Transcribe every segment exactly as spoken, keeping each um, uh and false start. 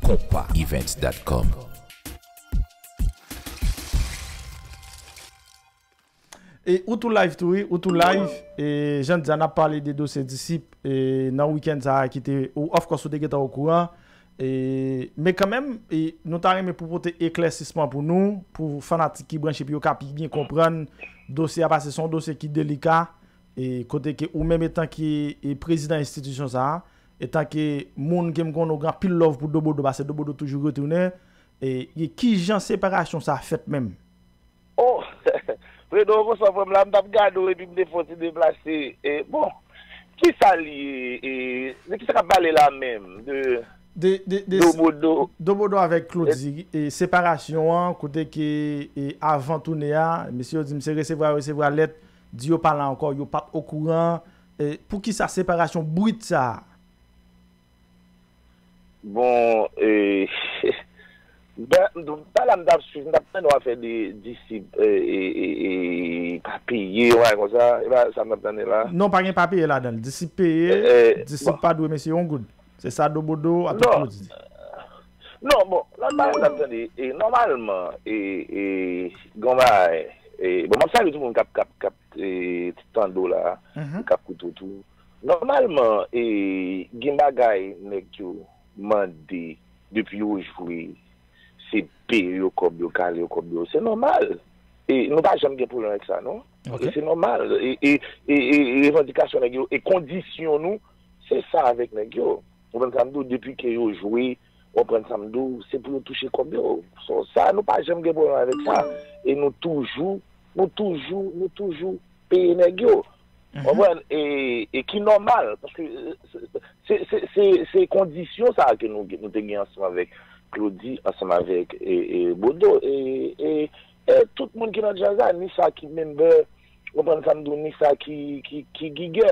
Konpa Events dot com. E ou tou live tou wi, ou tou live. E jan di a, n ap pale de dosye Disip e nan wikenn sa a ki te, ou, of course, ou te gentan okouran. E, men kanmenm, e, nou ta renmen pou pote eklèsisman pou nou, pou fanatik ki branche, pou yo ka pi byen konprann dosye a, paske se yon dosye ki delika, e, kote ke ou menm etanke, e, prezidan enstitisyon sa a, etanke moun ke m konnen ou gen anpil love pou Dobodo, paske Dobodo toujou retounen, e, e kijan separasyon sa a fèt menm? Oh, Fredo, konsa frè m la, m t ap gade w epi m te fè yon ti deplase. E, bon, kisa li ye? E, de kisa k ap pale la menm? De, de, de, Dobodo. Dobodo avèk Claudy, e, separasyon an, kote ke, e, avan tounen a, mesye yo di m se resevwa yo resevwa lèt, di yo pa la ankò, yo pa t okouran. E, poukisa separasyon brit sa a? Bon, e, ben, pa la m t ap swiv, m t ap tande w ap fè de Disip, e, e, e, e, pa peye, yon bagay konsa, e pa sa m t ap tande la. Non, pa gen pa peye ladan l. Disip peye, e, e, Disip bon. Pa dwe mesye yon goud. Se sa Dobodo ap di. Non, bon, lòt bagay m t ap tande, e, nòmalman, e, e, gon bagay, e, bon, m ap salye tout moun k ap, k ap, k ap, e, tande w la, k ap koute w tou. Nòmalman, e, gen bagay nèg yo mande depi yo jwe, se peye yo kòb yo, kale yo kòb yo. Se nòmal. E nou pa janm gen pwoblèm avèk sa, non. E se nòmal. E, e, e, e, e revandikasyon nèg yo, e kondisyon nou, se sa avèk nèg yo. Ou konprann sa m di w, depi ke yo jwe, ou konprann sa m di w, se pou yo touche kòb yo. So, sa, nou pa janm gen pwoblèm avèk sa. E nou toujou, nou toujou, nou toujou peye nèg yo. Konprann? E, e ki nòmal, paske, e, se, se, se, se kondisyon sa a ke nou, nou te gen ansanm avèk Claudy, ansanm avèk, e, e, Bodo, e, e, e tout moun ki nan djaz la, ni sa ki member, konprann sa m di w, ni sa ki, ki, ki gigè.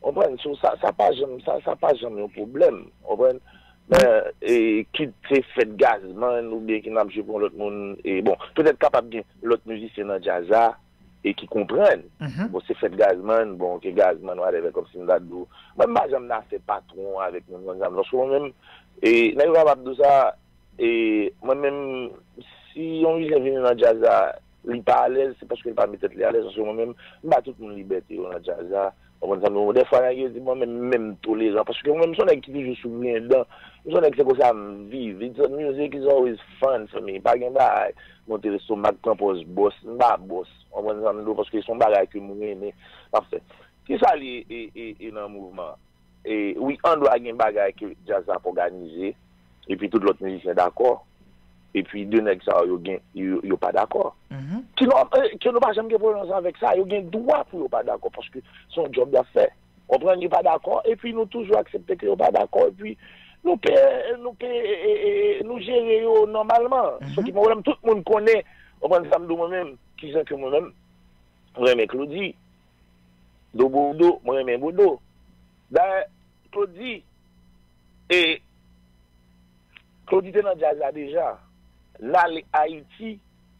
Konprann? So, sa, sa pa janm, sa, sa pa janm yon pwoblèm. Konprann? Men, e, kit se fèt Gazman oubyen ki n ap jwe pou yon lòt moun, e, bon, petèt kapab gen lòt mizisyen nan djaz la, e ki konprann. Bon, se fèt Gazman, bon, ke Gazman, whatever, kòmsi m ta di w. Mwen, m pa janm nan afè patwon avèk moun konn sa, paske mwen menm, e, nèg yo kapab di w sa, e, mwen menm, si yon mizisyen vini nan djaz la, li pa alèz, se paske li pa met tèt li alèz, paske mwen menm, m ba tout moun libète yo nan djaz la, w konprann sa, men dèfwa nèg yo di mwen menm, menm toleran, paske mwen menm, m se yon nèg ki toujou sou griyen dan, m se yon nèg se konsa m viv, it's a music is always fun for me, pa gen bagay, monte lestomak, pran pòz bòs, m pa bòs. Ou konprann sa m di w, paske se yon bagay ke m renmen, m ap fè. Kisa li e, e, e nan mouvman an? E, wi, andwa gen bagay ke djaz la ap òganize, epi tout lòt mizisyen dakò, epi de nèg sa yo, yo gen, yo, yo pa dakò. Ki nò-, e, ke nou pa janm gen pwoblèm avèk sa, yo gen dwa pou yo pa dakò, paske se yon djòb y ap fè. Konprann, yo pa dakò, epi nou toujou aksepte ke yo pa dakò, epi nou pe, nou pe, e, e, e, nou jere yo nòmalman. San ki pwoblèm, tout moun konnen, konprann sa m di w mwen menm, kijan ke mwen menm, mwen renmen Claudy, Dobodo, mwen renmen Bodo. Dayè, Claudy, e, Claudy te nan djaz la deja. N ale Ayiti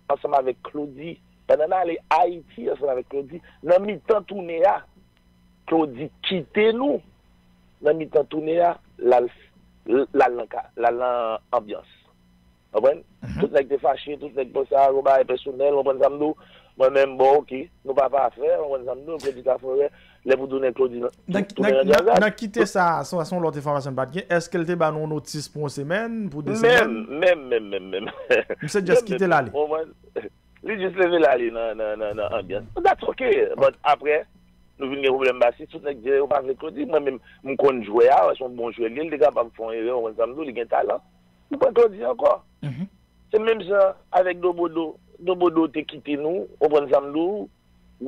ansanm avèk Claudy. Pandan n ale Ayiti ansanm avèk Claudy, nan mitan tounen a, Claudy kite nou. Nan mitan tounen a, l al, l al nan ka, l al nan anbyans. Konprann? Tout nèg te fache, tout nèg konsa, yon bagay pèsonèl, konprann sa m di w? Mwen menm, bon, oke, nou pa pafè, konprann sa m di w? Claudy ta fè erè, lè pou tounen Claudy nan, nan, tounen nan nan, djaz la. Nan kite sa, se, se yon lòt enfòmasyon n pa t gen. Èske l te ba nou notis pou yon semèn, pou de semèn? Menm, menm, menm, menm, menm. Misye just kite l ale. Konprann? Li jis leve l ale nan, nan, nan, nan anbyans. That's ok. But apre, nou vin gen pwoblèm basis, tout nèg di yo pa vle Claudy. Mwen menm, m konn jwè a, se yon bon jwè li ye, li te kapab fè yon erè, ou konn sa m di w, li gen talan. Nou pran Claudy ankò. Se menm jan avèk Dobodo. Dobodo te kite nou, ou konprann sa m di w.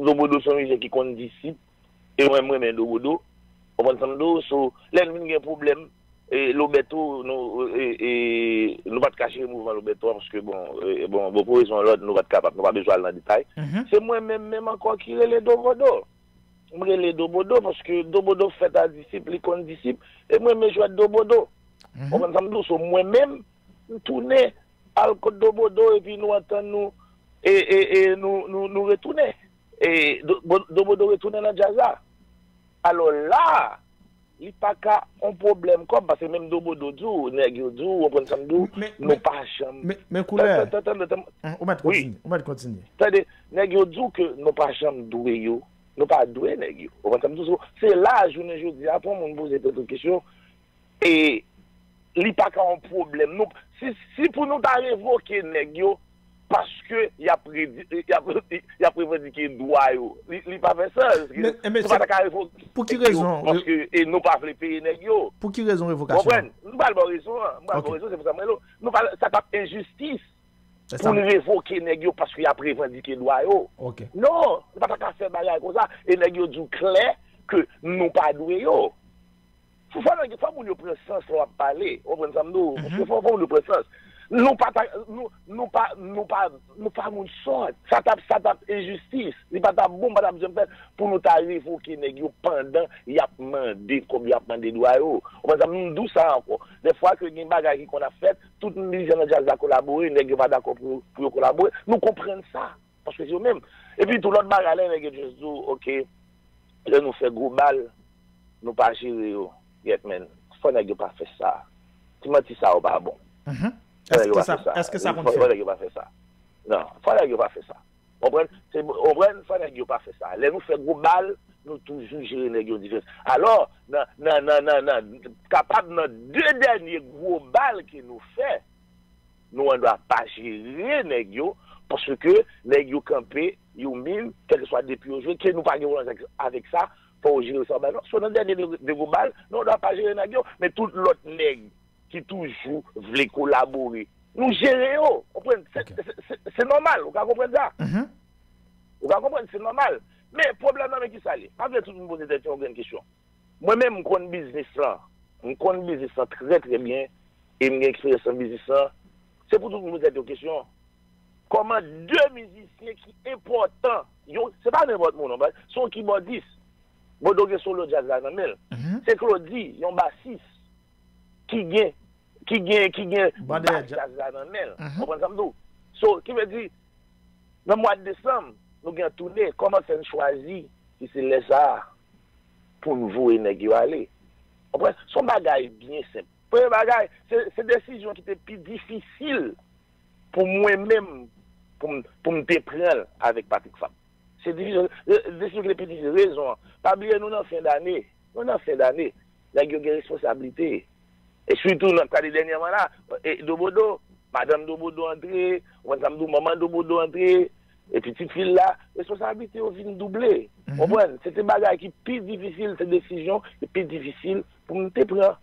Dobodo se yon mizisyen ki konn disip. E mwen, mwen renmen Dobodo. Ou konprann sa m di w? So, lè n vin gen pwoblèm, e, Loberto, nou, e, e, nou pa t ka jere mouvman Loberto a, paske, bon, e, bon, bon, pou rezon lòd, nou pa t kapab, nou pa bezwen al nan detay. Se mwen menm, menm ankò ki rele Dobodo. M rele Dobodo, paske Dobodo fèt a disip, li konn disip, e mwen, mwen jwèt Dobodo. Ou konprann sa m di w? So, mwen menm, m tounen al kot Dobodo, epi nou antann nou, e, e, e nou, nou, nou retounen. E Do-, Bo-, Dobodo retounen nan djaz la. Alò la, li pa ka yon pwoblèm kòb, paske menm Dobodo di w, nèg yo di w, w konprann sa m di w, Men, nou men, pa janm. men, men koulè. Tann, tann, tann, tann, tann. Hum, ou mèt Wi. Kontinye. Ou mèt kontinye. Tande, nèg yo di w ke nou pa janm dwe yo, nou pa dwe nèg yo. W konprann sa m di w? Se la, jounen jodi a, pou yon moun poze tèt ou kesyon, e li pa ka yon pwoblèm. Nou, si, si pou nou ta revoke nèg yo, paske y ap, redi, y ap, y ap revandike dwa yo. Li, li pa fè sans. Men, men Nou se- pa ta ka revoke pou ki nèg yo rezon? Paske e nou pa vle peye nèg yo. Pou ki rezon Ou revokasyon? konprann? M pral ba w rezon an. M pral ba w Ok. Rezon, se pou sa mwen lo. Nou pa, sa t ap enjistis Sa- pou n revoke nèg yo paske y ap revandike dwa yo. Ok. Non, nou pa ta ka fè bagay konsa. E nèg yo di w klè ke nou pa dwe yo. Fò, fò, nèg- fò moun yo pran sans lè w ap pale. Ou konprann sa m di w? Fò, fò moun yo pran sans. Nou pa ta, nou, nou pa, nou pa, nou pa moun sòt. Sa t ap, sa t ap enjistis. Li pa t ap bon, pa t ap janm fèt pou nou ta revoke nèg yo pandan y ap mande kòb, y ap mande dwa yo. Ou konprann sa m di w sa ankò. Dèfwa ke gen bagay ki konn ap fèt, tout mizisyen nan djaz la kolabore, nèg yo pa dakò pou, pou yo kolabore. Nou konprann sa. Paske se yo menm. Epi tou lòt bagay la, nèg yo just di w, ok, lè nou fè gwo bal, nou pa jere yo. Yèt men, fò nèg yo pa fè sa. Ti manti sa yo pa bon. Mhm. Fò nèg yo Èske pa sa, fè sa. èske sa konn Fò, fò fèt? Nèg yo pa fè sa. Non, fò nèg yo pa fè sa. Konprann? Se, konprann? Fò nèg yo pa fè sa. Lè nou fè gwo bal, nou toujou jere nèg yo diferans. Alò, nan, nan, nan, nan, nan, kapab nan de dènye gwo bal ke nou fè, nou andwa pa jere nèg yo, paske nèg yo kanpe, yo min, kèlkeswa depi yo jwe, ke nou pa gen relasyon avèk, avèk sa, fò yo jere sa. Ba non, so nan dènye de, de gwo bal, nou andwa pa jere nèg yo, men tout lòt nèg ki toujou vle kolabore, nou jere yo. Konprann? Se, Ok. se, se, se nòmal, ou ka konprann sa? Mhm. Ou ka konprann, se nòmal. Men pwoblèm nan, men ki sa l ye? M ap vle tout moun poze tèt yo yon grenn kesyon. Mwen menm, m konn biznis lan. M konn biznis lan trè, trè byen. E m gen eksperyans nan biznis lan. Se pou tout moun poze tèt yo kesyon. Kòman de mizisyen ki enpòtan, yo, se pa nenpòt moun, non, se yon kibòdis. Bodo gen solo djaz la nan men l. Mhm. Se Claudy, yon basis, ki gen, ki gen, ki gen Ban dèyè bas djaz. Djaz la nan men l. Mhm. Konprann sa m di w? So, ki vle di, nan mwa desanm, nou gen toune, kòman fè n chwazi, si se lè sa a, pou n voye nèg yo ale? Konprann? Se yon bagay byen senp. Premye bagay, se, se desizyon ki te pi difisil pou mwen menm, pou m, pou m te pran l avèk Patrick Fab. Se difisil, e, desizyon ki te pi difisil. Rezon an, pa bliye nou nan fen dane. Nou nan fen dane. Nèg yo gen responsablite. E sitou, n ap gade dènyèman la, e, Dobodo, madanm Dobodo antre, ou konn sa m di w, manman Dobodo antre, e pitit fi l la, responsablite yo vin double. Ou konprann? Se te bagay ki pi difisil, se desizyon ki pi difisil pou m te pran.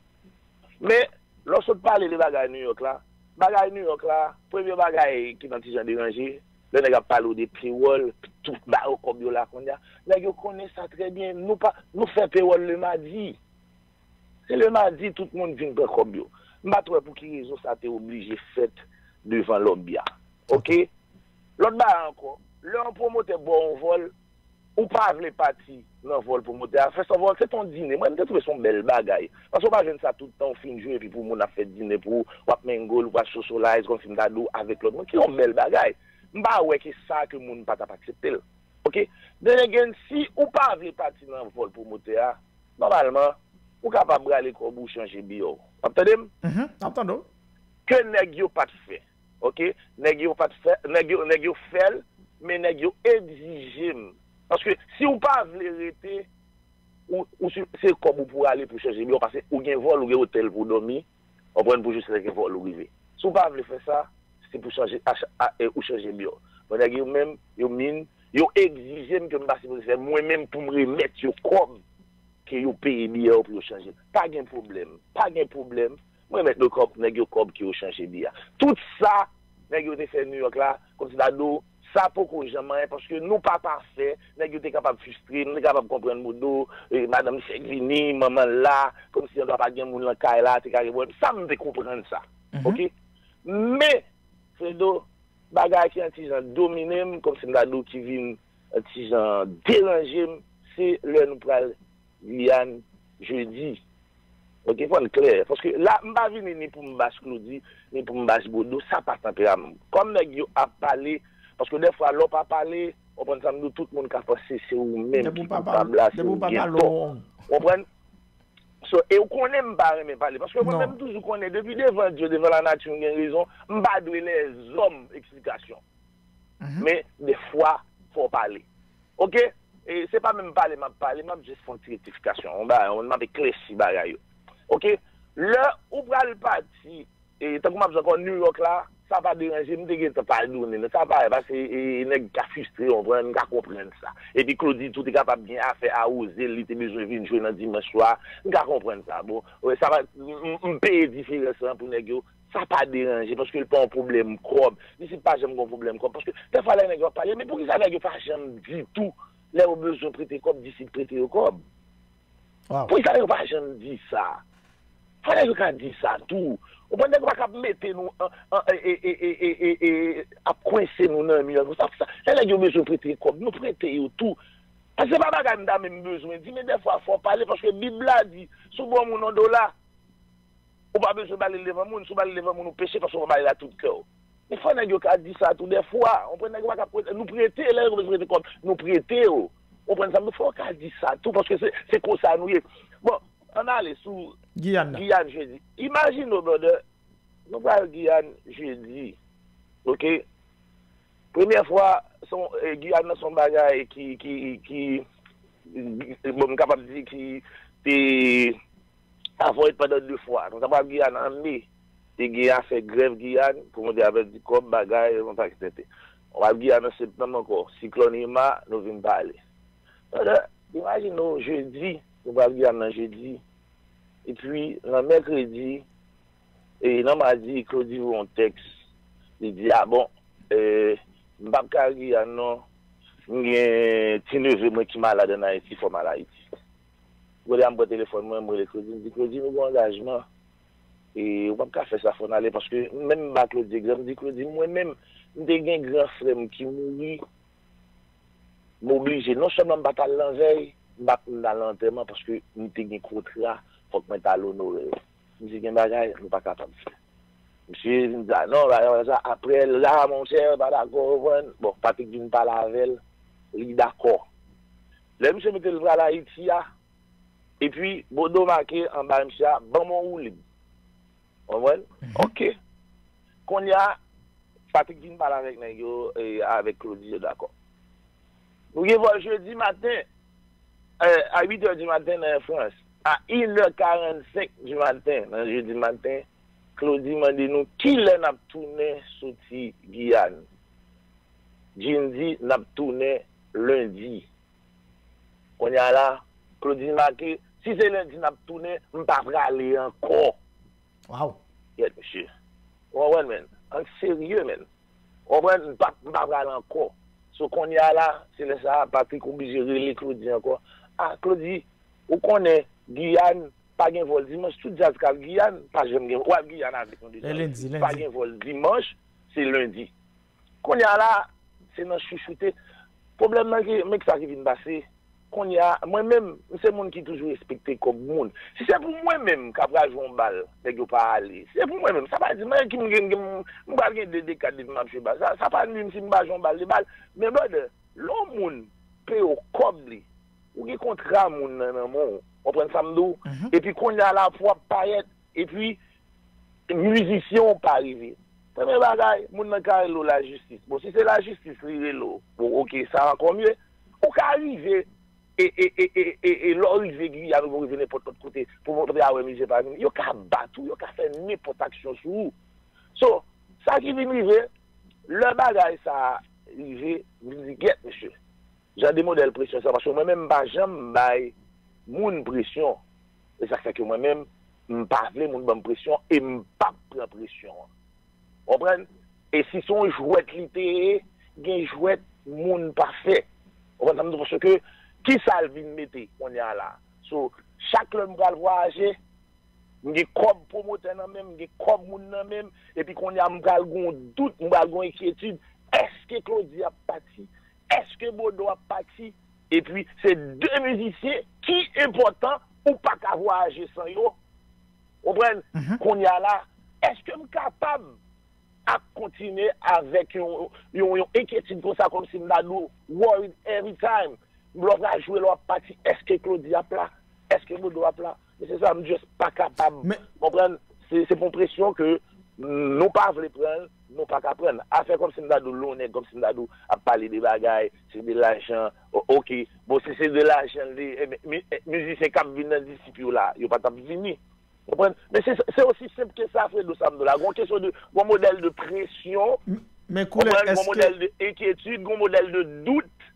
Men, lè w sot pale de bagay New York la, bagay New York la, premye bagay ki nan ti jan deranje, lè nèg ap pale w de pewòl, tout ba yo kòb yo la kounye a, nèg yo konnen sa trè byen. Nou pa, nou fè pewòl le madi. Se le madi tout moun vin pran kòb yo. M pa t wè pou ki rezon sa te oblije fèt devan lòbi a. Oke? Lòt bagay ankò, lè yon pwomotè ba w yon vòl, ou pa vle pati nan vòl pwomotè a. First of all, se t on dine. Mwen, m te twouve se yon bèl bagay. Paske w pa jwenn sa tout tan, w fin jwe, epi pou moun ap fè dine pou ou, w ap mingle, w ap socialize, kòmsi m ta di w, avèk lòt moun, ki yon bèl bagay. M pa wè ke sa ke moun pa t ap aksepte l. Oke? Then again, si ou pa vle pati nan vòl pwomotè a, nòmalman, ou kapab rale kòb ou chanje biyè w. W ap tande m? Mhm, ap tande w. Ke nèg yo pa t fè. Oke? Nèg yo pa t fè, nèg yo, nèg yo fè l, men nèg yo egzije m. Paske si w pa vle rete, ou, ou si, se kòb ou pou rale pou chanje biyè w, paske ou gen vòl, ou gen otèl pou w dòmi, w konprann, pou jiska ke vòl ou rive. Si w pa vle fè sa, se pou chanje, a, a, e, ou chanje biyè w. Men nèg yo menm, yo min, yo egzije m ke m pa sipoze fè, mwen menm pou m remèt yo kòb ke yo peye biyè yo pou yo chanje. Pa gen pwoblèm. Pa gen pwoblèm. Mwen remèt yo kòb, nèg yo kòb ke yo chanje biyè a. Tout sa, nèg yo te fè New York la, kòmsi ta di w, sa poko janm anyen, paske nou pa pafè, nèg yo te kapab fristre, nou te kapab konprann Bodo, e, madanm li fèk vini, manman l la, kòmsi andwa pa gen moun nan kay la, te ka gen pwoblèm. Sa m te konprann sa. Oke? Men, Fredo, bagay ki yon ti jan domine m, kòmsi m ta di w ki vin yon ti jan deranje m, se lè nou pral Giyàn jedi. Oke, fò n klè. Paske la, m pa vini ni pou m bash Claudy, ni pou m bash Bodo, sa pa tanperaman m. Kòm nèg yo ap pale, paske dèfwa, lè w pa pale, w konprann sa m di w, tout moun ka panse se ou menm ki koupab la, se ou ki gen tò. W konprann? So, e ou konnen m pa renmen pale, paske mwen menm m toujou konnen, depi devan Dye, devan lanati, m gen rezon, m pa dwe lèzòm eksplikasyon. Men, dèfwa, fò w pale. Oke? E se pa menm pale m ap pale, m ap jis fè yon ti rektifikasyon, yon bagay, m ap eklèsi bagay yo. Oke? Lè ou pral pati, e tankou m ap di ankò, New York la, sa pa deranje m, m te gentan padone l. Sa pa, paske e, e, nèg ka fristre, w konprann, m ka konprann sa. Epi Claudy tou te kapab gen afè awoze l, li te bezwen vin jwe nan dimanch swa, m ka konprann sa. Bon, sa pa, m, m, m peye diferans lan pou nèg yo, sa pa deranje, paske l pa yon pwoblèm kòb. Isit pa janm gen yon pwoblèm kòb, paske dèfwa lè nèg yo ap pale, men poukisa nèg yo pa janm di tou, lè yo bezwen prete kòb, isit prete yo kòb? Poukisa nèg yo pa janm di sa? Fò nèg yo ka di sa tou. Ou konprann, nèg yo pa ka ap mete nou an, an, e, e, e, e, e, e, ap kwense nou nan mi an konsa. Sa, lè nèg yo bezwen prete kòb, nou prete yo tou. Paske se pa bagay m ta menm bezwen di, men dèfwa fò w pale, paske Bib la di, si w ba yon moun yon dola, ou pa bezwen ba li l devan moun, si w ba li l devan moun, ou peche, paske w pa ba li l ak tout kè w. Men fò nèg yo ka di sa tou dèfwa. Ou konprann, nèg yo pa ka prete, nou prete, lè yo bezwen prete kòb, nou prete yo. Ou konprann sa m di w, fò w ka di sa tou, paske se, se konsa nou ye. Bon, ann ale sou Giyàn jedi. Imajine w, brother, nou pral Giyàn jedi. Oke? Premyè fwa, se yon, e, Giyàn nan se yon bagay ki, ki, ki, bon, m kapab di ki te avoid pandan de fwa. Nou t ap pral Giyàn an me, te gen afè grèv Giyàn, pou monte avè di kòb, bagay, yon pakèt tenten. Nou pral Giyàn an septanm ankò, siklòn Irma, nou vin pale. Brother, imajine w jedi, nou pral Giyàn nan jedi. Epi, nan mèkredi, e nan madi, Claudy voye yon tèks. Li di, a bon, e, m p ap ka al Giyàn non. M gen ti neve mwen ki malad ann Ayiti, fò m al Ayiti. Kounye a m pran telefòn mwen, m rele Claudy, m di, Claudy, nou gen angajman. E ou p ap ka fè sa, fò n ale, paske menm m ba Claudy egzanp, m di, Claudy, mwen menm, m te gen gran frè m ki mouri, m oblije, non sèlman m pa t al nan vèy, m pa t menm al nan antèman, paske m te gen kontra, fòk mwen t al onore l. M di, gen bagay, nou pa kapab fè. Misye vin di, a non, bagay sa, apre la, monchè, pa dakò, ou konprann? Bon, Patrick vin pale avè l, li dakò. Lè misye mete l pral Ayiti a, epi Bodo make anba misye a, ban m yon woulib. Ou konprann? Oke. Kounye a, Patrick vin pale avèk nèg yo, e, avèk Claudy, yo dakò. Nou gen vòl jedi maten, e, a uit è di maten nan Frans. A inè karannsenk di maten nan jedi maten, Claudy mande nou kilè n ap tounen soti Giyàn. Jim di n ap tounen lendi. Kounye a la, Claudy make, si se lendi n ap tounen, m pa prale ankò. Wow. Yèt, mesye. Ou konprann, men. Ann serye, men. Ou konprann, m pa, m pa prale ankò. So, kounye a la, se lè sa a, Patrick oblije rele Claudy ankò. A, Claudy, ou konnen, Giyàn, pa gen vòl dimanch, tout djaz k al Giyàn, pa janm gen, w al Giyàn avèk nou deja. Lè lendi, pa gen vòl dimanch, se lendi. Kounye a la, se nan chouchoute. Pwoblèm nan, ki, men ki sa ki vin pase. Kounye a, mwen menm, m se moun ki toujou respekte kòb moun. Si se pou mwen menm k ap pral jwe yon bal, nèg yo pa ale. Si se pou mwen menm, sa pa di mwen ki m gen, gen, m pral gen de dekad depi m ap jwe bal. Sa, sa pa nwi m si m pa jwe yon bal de bal. Men brother, lè yon moun peye w kòb li, ou gen kontra moun nan nan men w. Konprann sa m di w? Epi kounye a la pou w ap parèt, epi mizisyen w pa rive. Premye bagay, moun nan ka rele w lajistis. Bon, si se lajistis li rele w, bon, oke, sa ankò mye. Ou ka rive, e, e, e, e, e, e lè w rive Giyàn, ou rive nenpòt lòt kote, pou montre a wè mizisyen pa vini. Yo ka bat ou, yo ka fè nenpòt aksyon sou ou. So, sa ki vin rive, lè bagay sa a rive, m vin di, gèt, mesye. Jan de modèl presyon sa, paske mwen menm m pa janm bay moun presyon. E sa k fè ke mwen menm, m pa vle moun ban m presyon e m p ap pran presyon an. Konprann? E si se yon jwèt li te ye, gen jwèt moun pa fè. Konprann sa m di w? Paske ki sa l vin mete kounye a la? So, chak lè m pral vwayaje, m gen kòb pwomotè nan men m, m gen kòb moun nan men m, epi kounye a m pral gen yon dout, m pral gen yon enkyetid. Èske Claudy ap pati? Èske Bodo ap pati? Epi, se de mizisyen ki enpòtan, ou pa ka vwayaje san yo. Konprann? Kounye a la, èske m kapab ap kontinye avèk yon, yon, yon enkyetid konsa, kòmsi m ta dwe worried every time? Lè w pral jwe, lè w ap pati, èske Claudy ap la? ke Bodo ap la. Mesye sa, m just pa kapab. Konprann? Se se pou presyon ke nou pa vle pran l, nou pa ka pran l. Afè kòmsi m ta di w lonnè, kòmsi m ta di w ap pale de bagay, se de lajan. Oke, bon, si se de lajan l ye, mizisyen k ap vin nan disip yo la, yo pa t ap vini. Konprann? Men se se osi senp ke sa, Fredo, sa m di w la. Gon kesyon de, gon modèl de presyon, men koulè, konprann, gon modèl de enkyetid, gon modèl de dout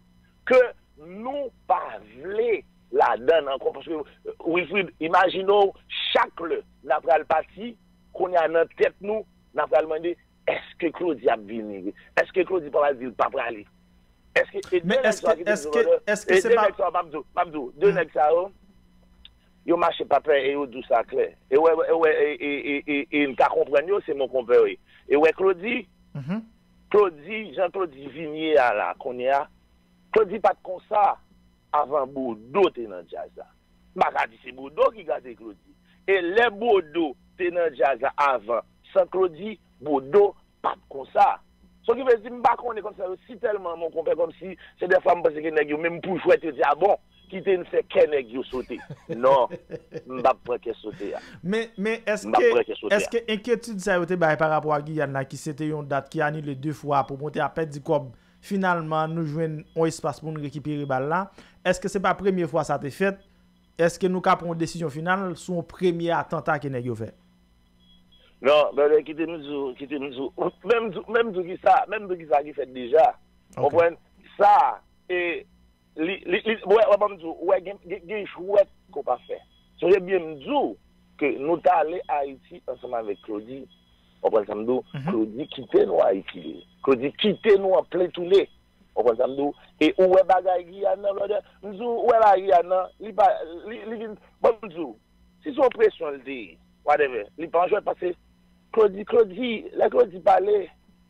ke nou pa vle ladan l ankò. Paske, Wilfrid, imajine w, chak lè n ap pral pati, kounye a nan tèt nou, n ap pral mande, èske Claudy ap vini? Èske Claudy pa pral di l pa prale? Èske e de nèg sa ki te di, e de nèg sa, m ap di w, m ap di w, de nèg sa yo, yo mache pa pè e yo di w sa klè. E wè, e wè, e, e, e, e, e n ka konprann yo, se mon konpè yo ye. E wè Claudy, Claudy, jan Claudy vin ye a la, kounye a, Claudy pa t konsa avan Bodo te nan djaz la. M pa ka di se Bodo ki gate Claudy. E lè Bodo te nan djaz la avan, san Claudy, Bodo pa t konsa. So ki vle di, m pa konnen kòmsa yo si tèlman mon konpè, kòmsi se dèfwa m panse ke nèg yo menm pou jwèt yo di, a bon, kite n fè kè nèg yo sote. Non, m p ap pran kè sote a. Men, men M p ap èske, pran kè sote a. Èske enkyetid sa yo te bay pa rapò a Giyàn la, ki se te yon dat ki anile de fwa, pwomotè a pèdi kòb, finalman, nou jwenn yon espas pou nou rekipere bal la? Èske se pa premye fwa sa te fèt? Èske nou ka pran yon desizyon final sou yon premye atanta ke nèg yo fè? Non, brother, kite m di w, kite m di w, menm di w, menm di w ki sa, menm di w ki sa ki fèt deja. Ok. Konprann? Sa, e, li, li, li, wè, wè, ban m di w, wè, gen, gen, gen jwèt ke w pa fè. Sonje byen m di w ke nou t ale Ayiti ansanm avèk Claudy. Konprann sa m di w? Mhm. Claudy kite nou Ayiti. Claudy kite nou an plen toune. Konprann sa m di w? E ou wè bagay Giyàn nan, brother? M di w, ou wè bagay Giyàn nan, li pa, li, li vin, ban m di w, si se yon presyon l te ye, whatever, li pa yon jwèt paske Claudy, Claudy, lè Claudy pale,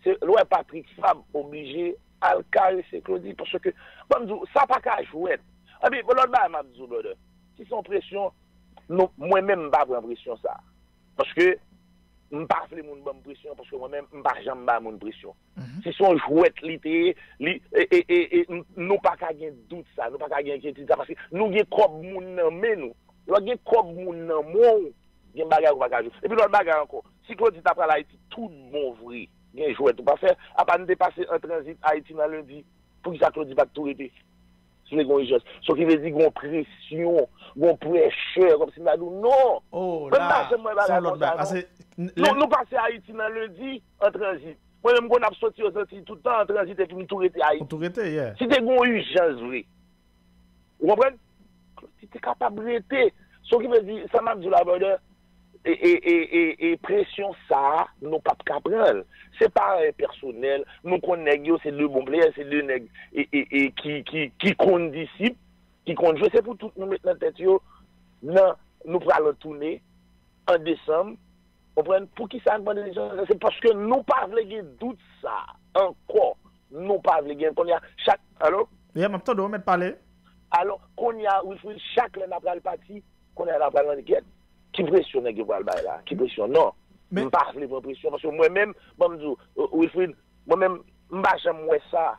se, l wè Patrick Fabre oblije al karese Claudy, paske, ban m di w, sa pa ka jwèt. Epi, lòt bagay m ap di w, brother, si se yon presyon, nou, mwen menm, m pa pran presyon sa. Paske, m pa vle moun ban m presyon, paske mwen menm, m pa janm bay moun presyon. Mhm. Si se yon jwèt li te ye, li, e, e, e, e, n-, nou pa ka gen dout sa, nou pa ka gen enkyetid sa, paske nou gen kòb moun nan men nou. Lè w gen kòb moun nan men w, gen bagay ou pa ka jwe. Epi lòt bagay ankò, si Claudy ta pral Ayiti tout bon vre, gen jwèt ou pa fè, apa n te pase an tranzit Ayiti nan lendi, poukisa Claudy pa t tou rete? Si te gen yon ijans. So ki vle di gen yon presyon, gen yon pressure, kòmsi m ta di w, non. Oh, mwen m pa la, janm wè bagay konsa, non. Ase, n-, nou, lè nou pase Ayiti nan lendi, an tranzit. Mwen menm, m konn ap soti Ozantiy tout tan, an tranzit, epi m tou rete Ayiti. Ou tou rete, yeah. Si te gen yon ijans vre, ou konprann? Li te kapab rete. So ki vle di, sa m ap di w la, brother, e, e, e, e, e presyon sa a, nou p ap ka pran l. Se pa anyen pèsonèl. Nou konn nèg yo, se de bon player, se de nèg, e, e, e, ki, ki, ki konn disip, ki konn jwe. Se pou tout nou met nan tèt yo, nan, nou pral an toune an desanm. Konprann? Poukisa n pran desizyon sa? Se paske nou pa vle gen dout sa ankò. Nou pa vle gen, kounye a, chak, alo? Yeah, m ap tande w, mèt pale. Alò, kounye a, Wilfrid, chak lè n ap pral pati, kounye a n ap pral mande, "Kèt, ki presyon nèg yo pral bay la? Ki presyon?" Non. Men m pa vle pran presyon, paske mwen menm, ban m di w, Wilfrid, mwen menm, m pa janm wè sa.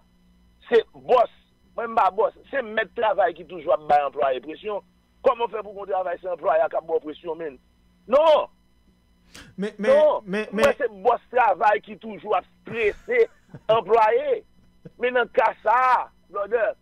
Se bòs, mwen m pa bòs, se mèt travay ki toujou ap bay anplwaye presyon. Kòman w fè pou gon travay se anplwaye a k ap ba w presyon, menn? Non! Men, men, non, men, mwen men se bòs travay ki toujou ap strese anplwaye. Men nan ka sa a, brother,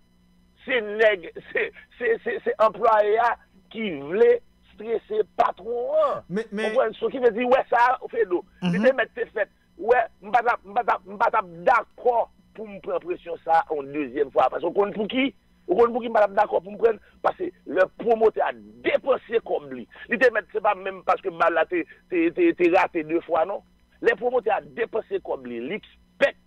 se nèg, se, se, se, se anplwaye a ki vle strese patwon an. Men, men konprann? So ki vle di, wè sa, Fredo, li te mèt te fèt. Wè, m pa t ap, m pa t ap, m pa t ap dakò pou m pran presyon sa a yon dezyèm fwa. Paske w konn pouki? Ou konn pouki m pa t ap dakò pou m pran l? Paske lè pwomotè a depanse kòb li, li te mèt, se pa menm paske bal la te, te, te, te rate de fwa, non. Lè pwomotè a depanse kòb li, li ekspèk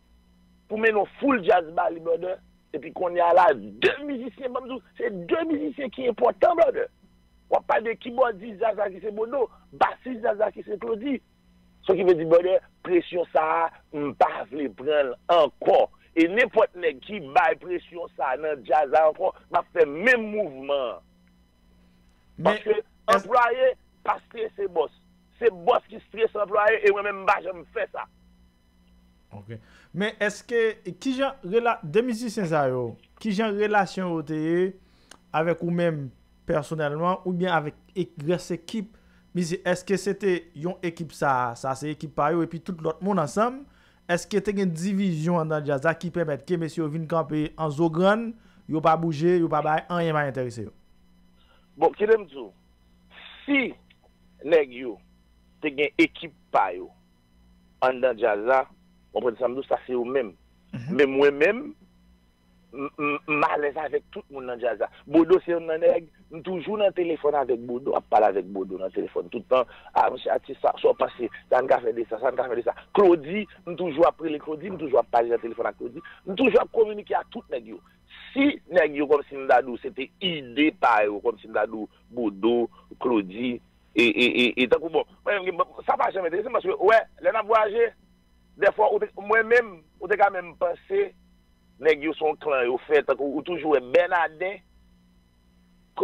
pou mennen yon full djaz ba li, brother. Epi kounye a la, de mizisyen, ban m di w, se de mizisyen ki enpòtan, brother. W ap pale de kibòdis djaz la ki se Bodo, basis djaz la ki se Claudy. So ki vle di, brother, presyon sa a, m pa vle pran l ankò. E nenpòt nèg ki bay presyon sa a nan djaz la ankò, m ap fè menm mouvman an. Men, paske anplwaye pa strese bòs. Se bòs ki strese anplwaye, e mwen menm, m pa janm fè sa. Ok. Men èske, kijan rela-, de mizisyen sa yo, kijan relasyon yo te ye avèk ou menm, pèsonèlman oubyen avèk ek- rès ekip mizisyen? Èske se te yon ekip sa, sa se ekip pa yo, epi tout lòt moun ansanm? Èske te gen divizyon anndan djaz la ki pèmèt ke mesye yo vin kanpe an zo grann, yo pa bouje, yo pa bay anyen, pa enterese yo? Bon, kite m di w, si nèg yo te gen ekip pa yo anndan djaz la, w konprann sa m di w, sa se yo menm. Men mwen menm, m alèz avèk tout moun nan djaz la. Bodo se youn nan nèg, m toujou nan telefòn avèk Bodo, ap pale avèk Bodo nan telefòn tout tan. A, mesye atis sa, sa w panse? Sa n ka fè de sa, sa n ka fè de sa. Claudy, m toujou ap rele Claudy, m toujou ap pale nan telefòn ak Claudy. M toujou ap kominike ak tout nèg yo. Si nèg yo, kòmsi m ta di w, se te ide pa yo, kòmsi m ta di w, Bodo, Claudy, e, e, e, e tankou bon, mwen menm, sa pa janm enterese m, paske, wè, lè n ap vwayaje, dèfwa, ou te, mwen menm, ou te ka menm panse, nèg yo se yon klan yo fè, tankou ou toujou wè Bènaden,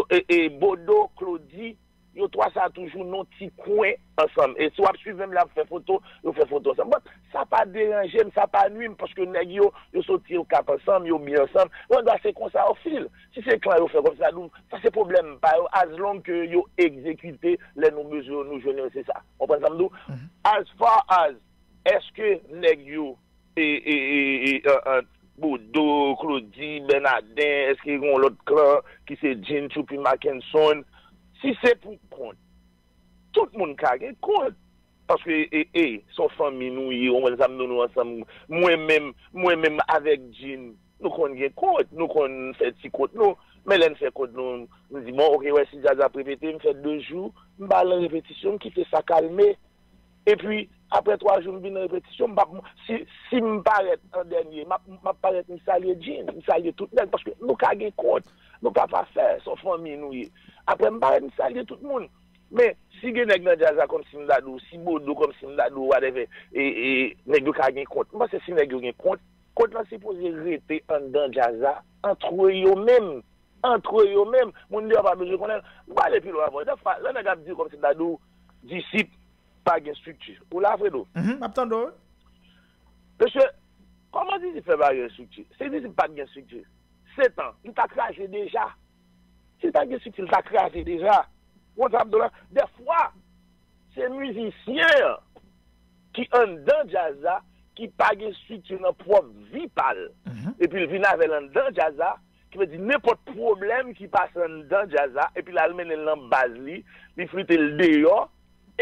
e, e, Bodo, Claudy, yo twa sa toujou nan ti kwen ansanm. E si w ap swiv menm lè y ap fè foto, yo fè foto ansanm. But, sa pa deranje m, sa pa nwi m, paske nèg yo, yo soti Okap ansanm, yo byen ansanm. Yo dwa se konsa yo feel. Si se klan yo fè kòmsi sa, sa se pwoblèm pa yo, as long ke yo egzekite lè nou bezwen yo, nou jwenn yo, se sa. Konprann sa m di w? As far as, èske nèg yo e, e, e, e, e, ant Bodo, Claudy, Bènaden, èske gen yon lòt klan ki se Jean, Tchoupi, Mackenson? Si se pou kont, tout moun ka gen kont. Paske, e, e, se yon fanmi nou ye, ou konprann sa m di w, nou ansanm. Mwen menm, mwen menm avèk Jean, nou konn gen kont, nou konn fè ti kont nou. Men lè n fè kont nou, m di, bon, oke, wè, si djaz ap repete, m fè de jou, m pa al nan repetisyon, m kite sa kalme. Epi, apre twa jou, m vin nan repetisyon, m p ap, si, si m parèt an dènye, m ap, m ap parèt, m salye Jean, m salye tout nèg, paske nou ka gen kont, nou ka pa fè, se yon fanmi nou ye. Apre, m parèt, m salye tout moun. Men, si gen nèg nan djaz la, kòmsi m ta di w, si Bodo, kòmsi m ta di w, whatever, e, e, nèg yo ka gen kont. M panse si nèg yo gen kont, kont lan sipoze rete anndan djaz la, antre yo menm. Antre yo menm. Moun deyò pa bezwen konnen l. M prale pi lwen ankò. Dèfwa, lè nèg ap di kòmsi m ta di w, disip pa gen estrikti. Ou la, Fredo? Mhm, m ap tande w, wi. Mesye, kòman disip fè pa gen estrikti? Si disip pa t gen estrikti, setan, li ta kraze deja. Si l pa t gen estrikti, li ta kraze deja. Ou konn sa m ap di w la? Dèfwa, se mizisyen an ki anndan djaz la, ki pa gen estrikti nan pwòp vi pa l, epi l vin avè l anndan djaz la, ki vle di nenpòt pwoblèm ki pase anndan djaz la, epi l al mennen l nan baz li, li flite l deyò,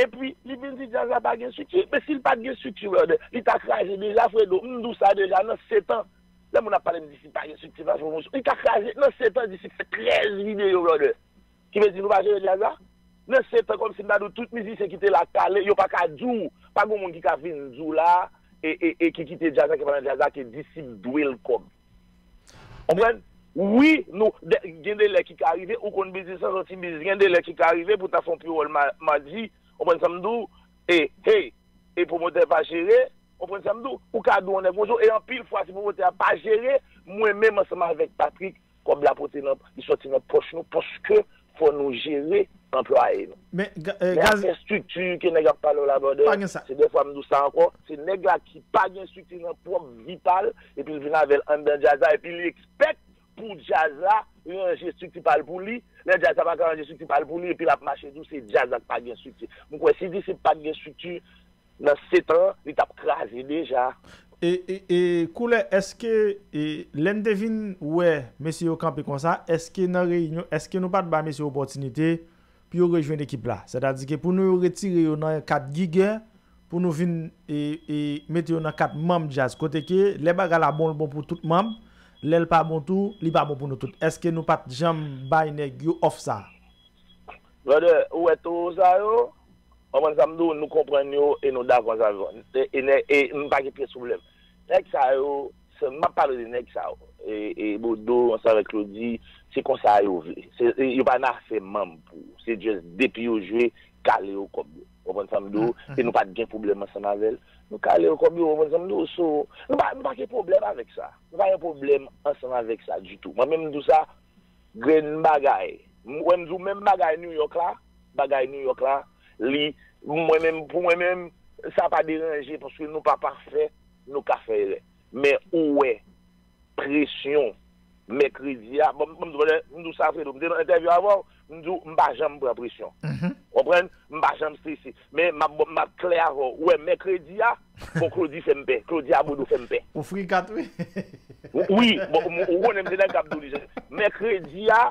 epi li vin di djaz la pa gen estrikti. Men si l pa t gen estrikti, brother, li ta kraze deja, Fredo. M di w sa deja nan setan. Lè moun ap pale m di si pa gen estrikti, pa gen pwomosyon. Li ta kraze nan setan, di si fè trèz videyo, brother. Ki vle di nou pa jere djaz la? Nan setan, kòmsi m ta di w, tout mizisyen ki te la kale, yo pa ka di w, pa gen moun ki ka vin di w la, e, e, e ki kite djaz la, ki pa nan djaz la, ke disip dwe l kòb. Konprann? Wi, nou, de, gen de lè ki ka rive, ou konn biznis lan, se yon ti biznis, gen de lè ki ka rive pou ta fè yon pi wòl ma, madi, konprann sa m di w, e, hey, e pwomotè pa jere, konprann sa m di w, ou ka di w yon nèg bonjou, e anpil fwa, si pwomotè a pa jere, mwen menm ansanm avèk Patrick, kòb la pote nan, li sòti nan pòch nou, paske fò nou jere anplwaye nou. Men, ga- eh, Men gaz, afè estrikti ke nèg ap pale w la, brother, pa gen sa. Se dèfwa m di w sa ankò, se nèg la ki pa gen estrikti nan pwòp vi pa l, epi l vin avè l anndan djaz la, epi li expect pou djaz la ranje estrikti pa l pou li, lè djaz la pa ka ranje estrikti pa l pou li, epi l ap mache di w se djaz la k pa gen estrikti. M kwè si disip pa t gen estrikti, nan setan, li t ap kraze deja. E, e, e, Koulè, èske, e, lè n te vin wè mesye yo kanpe konsa, èske nan reyinyon, èske nou pa t ba mesye opòtinite pou yo rejwenn ekip la? Sètadi ke pou nou yo retire yo nan kad gigè, pou nou vin, e, e, mete yo nan kad manm djaz. Kote ke lè bagay la bon, l bon pou tout manm, lè l pa bon tou, li pa bon pou nou tout. Èske nou pa t janm bay nèg yo òf sa a? Brother, ou wè towo sa yo? Konprann sa m di w, nou konprann yo e nou dakò sa yo. E, e, e nou pa gen pyès pwoblèm. Nèg sa yo, se, m ap pale de nèg sa yo. E, e Bodo, ansanm avèk Claudy, se konsa yo vle. Se, e, yo pa nan afè manm pou. Se just depi yo jwe, kale yo kòb yo. Konprann sa m di w? E nou pa t gen pwoblèm ansanm avè l. Nou kale yo kòb yo, konprann sa m di w? So, nou pa, nou pa gen pwoblèm avèk sa. Nou pa gen pwoblèm ansanm avèk sa ditou. Mwen menm m di w sa, grenn bagay. M, wè m di w menm bagay New York la, bagay New York la, li, mwen menm, pou mwen menm, sa pa deranje paske nou pa pafè, nou ka fè erè. Men ou wè, presyon, mèkredi a, bon, m, m, m di w sa, Fredo, m te nan entèvyou avè w, m di w, m pa janm pran presyon. Konprann? M pa janm strese. Men m ap, m ap klè avè w. Ou wè, mèkredi a, bon, Claudy fè m pè. Claudy a Bodo fè m pè. Ou frikat, wi. Wi, bon, m- ou konnen m se nèg k ap di w li jan. Mèkredi a,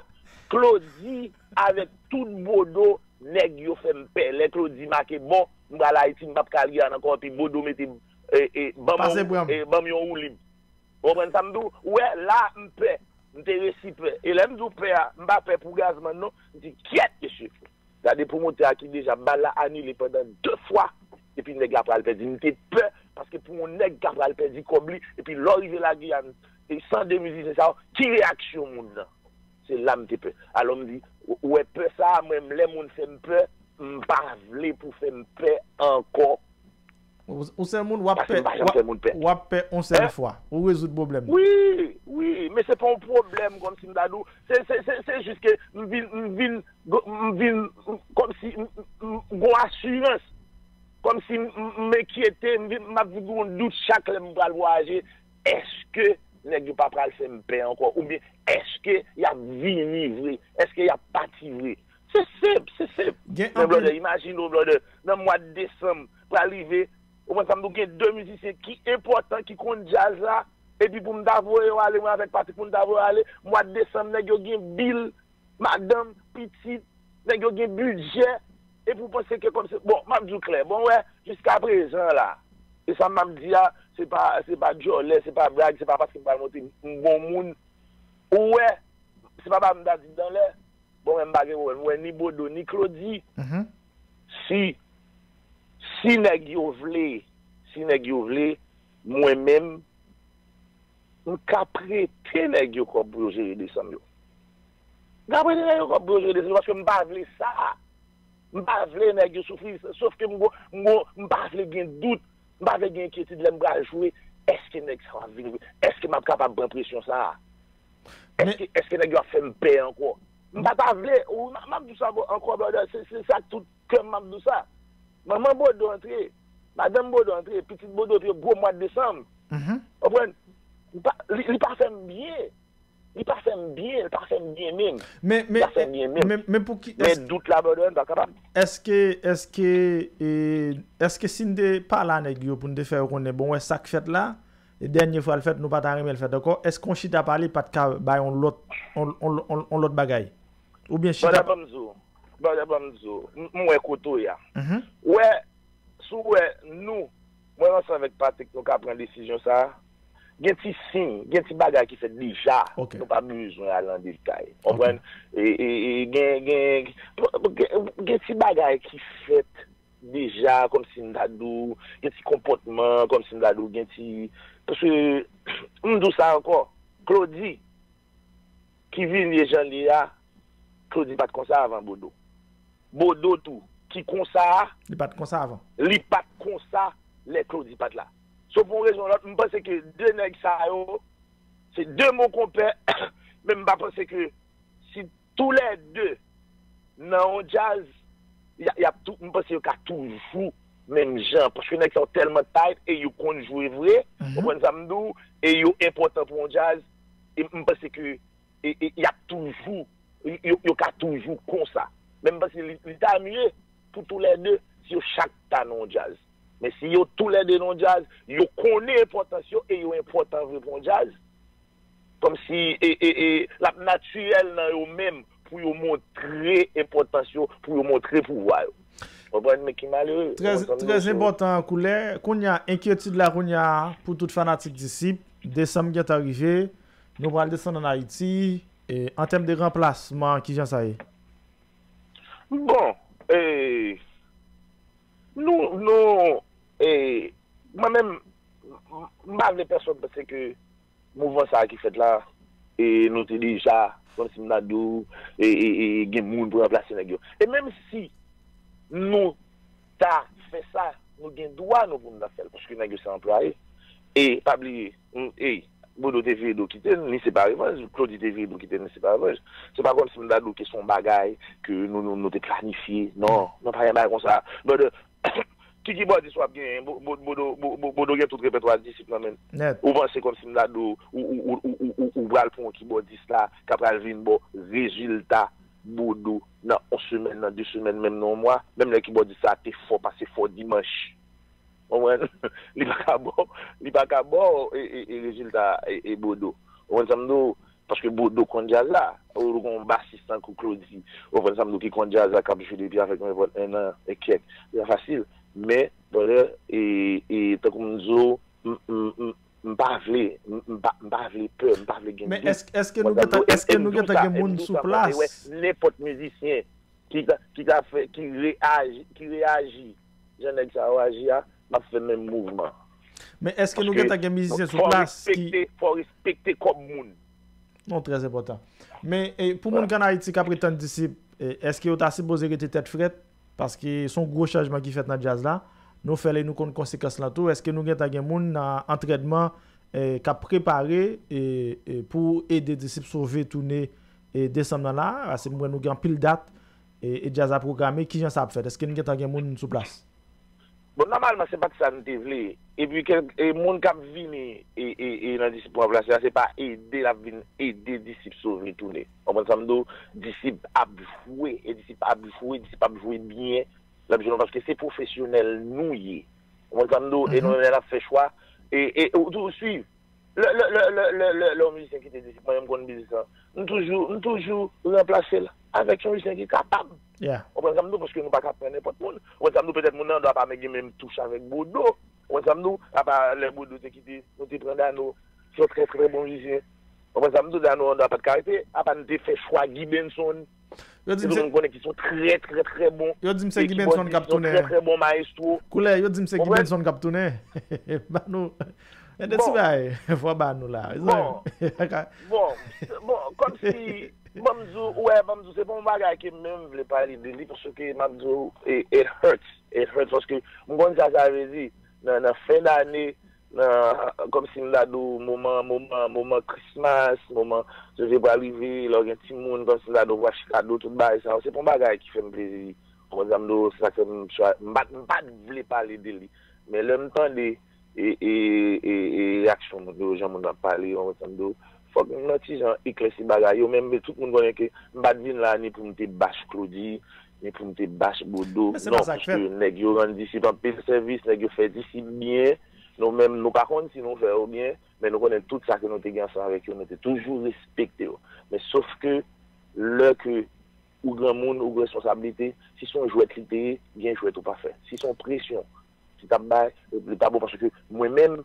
Claudy avèk tout Bodo, nèg yo fè m pè. Lè Claudy make bon, m pral Ayiti, m p ap ka al Giyàn ankò, epi Bodo mete, e, e, ban m Pase yon, pran m. e, ban m yon woulib. Ou konprann sa m di w? Ou wè, la, m pè. M te resi pè. E lè m di w pè a, m pa pè pou Gazman, non. M di, kyèt, mesye. Gade pwomotè a ki deja bal la anile pandan de fwa, epi nèg la pral pèdi. M te pè, paske pou yon nèg ka pral pèdi kòb li, epi lè w rive Lagiyàn, e san de mizisyen sa yo, ki reyaksyon moun nan? Se la m te pè. Alò m di, ou wè pè sa a, mwen, lè moun fè m pè, m pa vle pou fè m pè ankò. Ou, ou se moun w ap Paske pè, m pa janm w ap, fè moun pè. w ap pè yon sèl Hein? fwa. Ou rezoud pwoblèm nan. Wi, wi, men se pa yon pwoblèm kòmsi m ta di w. Se, se, se, se jis ke m vin, m vin, m vin, m, kòmsi m, m, m gon asirans. Kòmsi m, m, m enkyete, m vin, m ap vin gon dout chak lè m pral vwayaje. Èske nèg yo pa pral fè m pè ankò? Oubyen èske y ap vini vre? Èske y ap pati vre? Se senp, se senp. Gen Men anpil blòdè, imajine w blòdè, nan mwa desanm, pral rive, ou konn sa m di w, gen de mizisyen ki enpòtan, ki konn djaz la, epi pou m ta voye yo ale, mwen avèk Patrick, pou m ta voye yo ale, mwa desanm, nèg yo gen bil, madanm, pitit, nèg yo gen bidjè, epi w panse ke kòmsi, bon, m ap di w klè, bon, wè, jiskaprezan la, e sa m ap di a, se pa, se pa djòlè, se pa blag, se pa paske m pral montre m bon moun, ou wè, se pa pa m ta di dan lè, Bon, men m pa gen pwoblèm. Ou wè, ni Bodo, ni Claudy, Mhm. si, si nèg yo vle, si nèg yo vle, mwen menm, m ka prete nèg yo kòb pou yo jere desanm yo. M ka prete nèg yo kòb pou yo jere desanm yo, paske m pa vle sa. M pa vle nèg yo soufri, sof ke m go, m go, m pa vle gen dout, m pa vle gen enkyetid lè m pral jwe. Èske nèg sa yo ap vini vre? Èske m ap kapab pran presyon sa a? Men Èske, èske nèg yo ap fè m pè ankò? M pa ta vle, ou, m, m ap di w sa ankò, brother, se, se sa ak tout kè m, m ap di w sa. Manman Bodo antre, madanm Bodo antre, pitit Bodo antre, gwo mwa desanm. Mhm. Konprann? Li pa, li, li pa fè m byen. Li pa fè m byen, li pa fè m byen menm. Men, Li men, pa fè m byen men, menm. men, men pou ki, Men èske, dout la, brother, m pa kapab. èske, èske, e, èske si n te pale a nèg yo pou n te fè yo konnen, bon, wè sa k fèt la, e dènye fwa l fèt, nou pa ta renmen l fèt ankò, èske on chita pale pa t ka bay on lòt, on, on, on, on lòt bagay? Oubyen chita Brother, ban m di w, brother, ban m di w, m, m wè kote w ye a. Mhm. Wè, si w wè, nou, mwen ansanm avèk Patrick, nou ka pran desizyon sa a, gen ti siy, gen ti bagay ki fèt deja, Ok. nou pa bezwen al nan detay. Ok. Konprann? E, e, e, gen, gen, gen, gen ti bagay ki fèt deja, kòmsi m ta di w, gen ti konpòtman, kòmsi m ta di w, gen ti, paske, m di w sa ankò, Claudy, ki vin ye jan l ye a, Claudy pa t konsa avan Bodo. Bodo tou, ki konsa a, Li pa t konsa avan. li pa t konsa lè Claudy pa t la. So, pou yon rezon ou lòt, m panse ke de nèg sa yo, se de mon konpè, men m pa panse ke si toulède nan yon djaz, y a, y ap tou, m panse yo ka toujou menm jan, paske nèg sa yo tèlman tight e yo konn jwe vre, Mhm. konprann sa m di w, e yo enpòtan pou yon djaz, e m panse ke, e, e, y ap toujou, yo, yo ka toujou konsa. Men m panse li, li ta mye pou toulède si yo chak ta nan yon djaz. Men si yo toulède nan yon djaz, yo konnen enpòtans yo e yo enpòtan vre pou yon djaz, kòmsi, e, e, e, l ap natirèl nan yo menm pou yo montre enpòtans yo, pou yo montre pouvwa yo. Konprann, men ki malere. Trè, Ou konprann, trè mesye? enpòtan, Koulè. Kounye a, enkyetid la, kounye a, pou tout fanatik Disip, desanm gentan rive, nou pral desann ann Ayiti. E, an tèm de ranplasman, kijan sa ye? Bon, e, nou, nou, e, mwen menm, m, m pa vle pèsonn panse ke mouvman sa a ki fèt la, e nou te deja, kòmsi m ta di w, e, e, e, gen moun pou ranplase nèg yo. E menm si nou ta fè sa, nou gen dwa nou pou nou ta fè l, paske nèg yo se anplwaye. E pa bliye, m, e, Bodo te vire do kite n, li se pa revanj, Claudy te vire do kite n, li se pa revanj. Se pa kòmsi m ta di w ke se yon bagay ke nou, nou, nou te planifye. Non, non, pa gen bagay konsa. Brother, ki kibòdis w ap genyen? Bo-, bo-, Bodo, bo-, bo-, Bodo gen tout repètwa Disip nan men l. Nèt. Ou panse kòmsi m ta di w, ou, ou pral pran yon kibòdis la, k ap pral vin ba w rezilta Bodo nan yon semèn, nan de semèn, menm nan yon mwa, menm lè kibòdis sa te fò pase fò dimanch. Konprann? Li pa ka ba w, li pa ka ba w e, e, e rezilta e, e Bodo. Ou konprann sa m di w? Paske Bodo konn djaz la. Ou gen yon basis tankou Claudy, ou konprann sa m di w, ki konn djaz la, k ap jwe depi avèk nenpòt en an e kèk. Li pa fasil. Men, brother, e, e, tankou m di w, m, m, m, m pa vle, m, m pa, m pa vle pè, m pa vle gen dout. Men èske, èske nou gentan, èske nou gentan gen moun sou plas? Nenpòt mizisyen ki ta, ki ta fè, ki reyaji, ki reyaji jan nèg sa yo aji a, m ap fè menm mouvman. Men èske nou gentan gen mizisyen sou plas ki... Fò respekte, fò respekte kòb moun. Non, trè enpòtan. Men e, pou moun k ann Ayiti k ap ret tann Disip, e, èske yo ta sipoze rete tèt frèt? Paske se yon gwo chanjman ki fèt nan djaz la. Nou fè l e nou konn konsekans lan tou. Èske nou gentan gen moun nan antrènman, e, k ap prepare, e, e, pou ede Disip sove toune, e, desanm nan la? Paske m wè nou gen anpil dat, e, e djaz la pwograme. Kijan sa ap fèt? Èske n gentan gen moun sou plas? Bon, nòmalman, se pa t sa n te vle. Epi, kèk, e, moun k ap vini e, e, e nan Disip pou ranplase a, se pa ede l ap vin ede Disip sove toune. Ou konprann sa m di w? Disip ap jwe, e Disip ap jwe, Disip ap jwe byen. L ap jwe, paske se pwofesyonèl nou ye. Ou konprann sa m di w? E nou menm lè n ap fè chwa, e, e, ou, ou swiv. Lè, lè, lè, lè, lè, lè, lè yon mizisyen kite Disip, mwen menm m konn biznis lan. M toujou, m toujou ranplase l avèk yon mizisyen ki kapab. Ou konprann sa m di w? Paske nou pa ka pran nenpòt moun. Ou konprann sa m di w? Petèt moun nan dwa pa gen menm touch avèk Bodo. Ou konprann sa m di w? Apa lè Bodo te kite, nou te pran Dano. Se yon trè, trè bon mizisyen. Ou konprann sa m di w? Dano an dwa pa t ka rete. Apa n te fè chwa Guy Benson. Yo di m se, tout moun konnen ki se yon trè, trè, trè bon, yo di m se Guy Benson k ap tounen. Trè, trè bon mayestwo. Koulè, yo di m se Guy Benson k ap tounen. Ba nou. Gen de ti bagay fò ba nou la. Bon, bon, bon, kòmsi, ban m di w, ou wè, ban m di w, se pa yon bagay ke m menm vle pale de li, paske m ap di w, it, it hurts, it hurts, paske m konn sa sa vle di, nan, nan fen dane, nan, kòmsi m ta di w, moman, moman, moman Christmas, moman, se te pral rive, lè w gen timoun, kòmsi m ta di w, pou achte kado, tout bagay sa yo, se pa yon bagay ki fè m plezi. Ou konprann sa m di w, se sa k fè m chwa-, m pa t, m pa t vle pale de li. Men lè m tande e, e, e, e reyaksyon moun yo, jan moun ap pale, ou konprann sa m di w, fòk m nan ti jan eklèsi bagay yo, men, men tout moun konnen ke m pa t vin la ni pou m te bash Claudy, ni pou m te bash Bodo, non, paske nèg yo rann Disip anpil sèvis, nèg yo fè Disip byen, nou menm, nou pa konn si nou fè yo byen, men nou konnen tout sa ke nou te gen ansanm avèk yo, nou te toujou respekte yo. Men sof ke lè ke ou granmoun, ou gen responsablite, si se yon jwèt li te ye, gen jwèt ou pa fè. Si se yon presyon, si t ap bay, li pa bon paske mwen menm,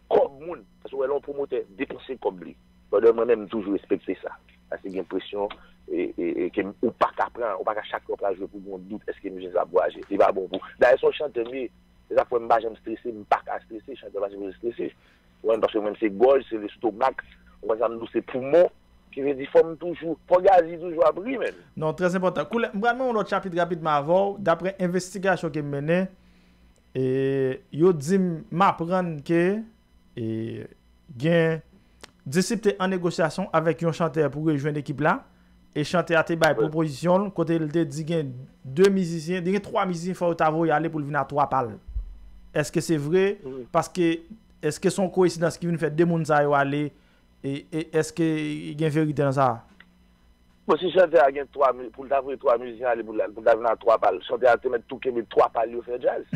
kòb moun, paske w wè lè yon pwomotè depanse kòb li, brother, mwen menm m toujou respekte sa. Paske gen presyon, e, e, e ke m, ou pa ka pran, ou pa ka chak lè w pral jwe pou gen yon dout èske mizisyen sa ap voyaje. Li pa bon pou, dayè se yon chantè m ye, se sa k fè m pa janm strese, m pa ka strese, chantè pa sipoze strese. Ou konprann? Paske mwen, se gòj, se lestomak, ou konprann sa m di w, se poumon, ki vle di fò m toujou, fò Gazi toujou ap ri, menn. Non, trè enpòtan. Koulè, m pral nan yon lòt chapit rapidman avè w. Daprè envestigasyon ke m mennen, e, yo di m, m aprann ke, e, gen, Disip te an negosyasyon avèk yon chantè pou rejwenn ekip la. E chantè a te bay pwopozisyon l, kote l te di gen de mizisyen, gen twa mizisyen fò yo ta voye ale pou l vin a twa pa l. Èske se vre? Paske, èske se yon koyensidans ki vin fè de moun sa yo ale? E, e èske gen verite nan sa? Bon, si chantè a gen twa mi-, pou l ta voye twa mizisyen ale pou l, pou l ta vin a twa pa l, chantè a te mèt tou kenbe twa pa l yo fè djaz.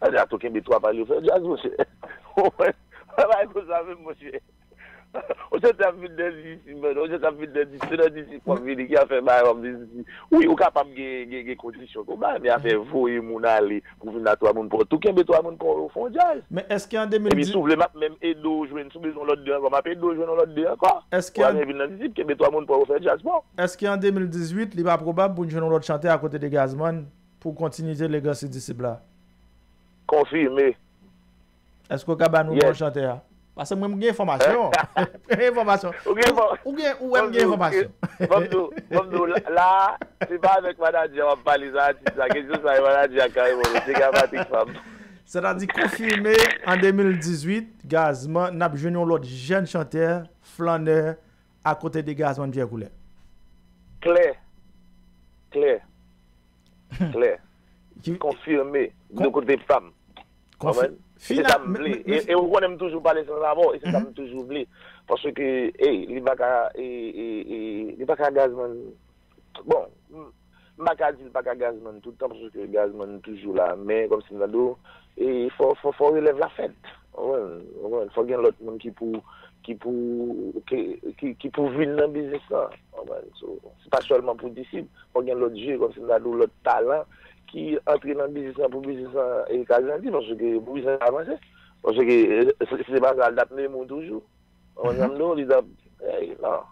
Chantè a tou kenbe twa pa l yo fè djaz, monchè. Ou wè, bagay konsa menm, monchè. Ou chantè ap vin nan Disip, menn. Ou chantè ap vin nan Disip, se nan Disip w ap vini, ki afè bagay w ap vin di. Wi, ou kapab gen, gen, gen kondisyon ke w bay, men afè voye moun ale pou vin la twa moun pa w. Tou kenbe twa moun pa w yo fè yon djaz. Men èske an de mil dizuit... Epi si w vle, m ap menm ede w jwenn, si w bezwen yon lòt de ankò, m ap ede w jwenn yon lòt de ankò. Èske pou w al vin nan Disip, kenbe twa moun pa w yo fè djaz pa w. Èske an de mil dizuit, li pa pwobab pou n jwenn yon lòt chantè akote de Gazman pou kontinite legasi Disip la? Konfime. Èske w ka ba nou non chantè a? Paske mwen, m gen enfòmasyon. M gen enfòmasyon. Ou gen enfò-, ou gen, ou wè m gen enfòmasyon. Ban m di w, ban m di w, la, la, se pa avèk manadjè w ap pale sa, atis la. Kesyon sa, e manadjè a ka reponn ou. Se ka Patrick Fab. Sètadi konfime, an de mil dizuit, Gazman, n ap jwenn yon lòt jèn chantè, flannè, akote de Gazman Pierre Couleur. Klè. Klè. Klè. Konfime. De kote pa m. Konfi-, E se sa m vle. E, e ou konnen m toujou pale sans avè w, e se sa m toujou vle. Paske, ey, li pa ka, e, e, e, li pa ka Gazman. Bon, m, m pa ka di l pa ka Gazman tout tan, paske Gazman toujou la. Men, kòmsi m ta di w, e fò, fò, fò relèv la fèt. Ou konprann? Ou konprann? Fò gen lòt moun ki pou, ki pou, ki, ki, ki pou vin nan biznis lan. Ou konprann? So, se pa sèlman pou disip. Fò gen lòt je, kòmsi m ta di w, lòt talan ki antre nan biznis lan pou biznis lan e ka grandi, paske pou biznis lan avanse. Paske, e, se, se pa sa, l t ap menm ou toujou. Ou konprann sa m di w? Li t ap, ey, non.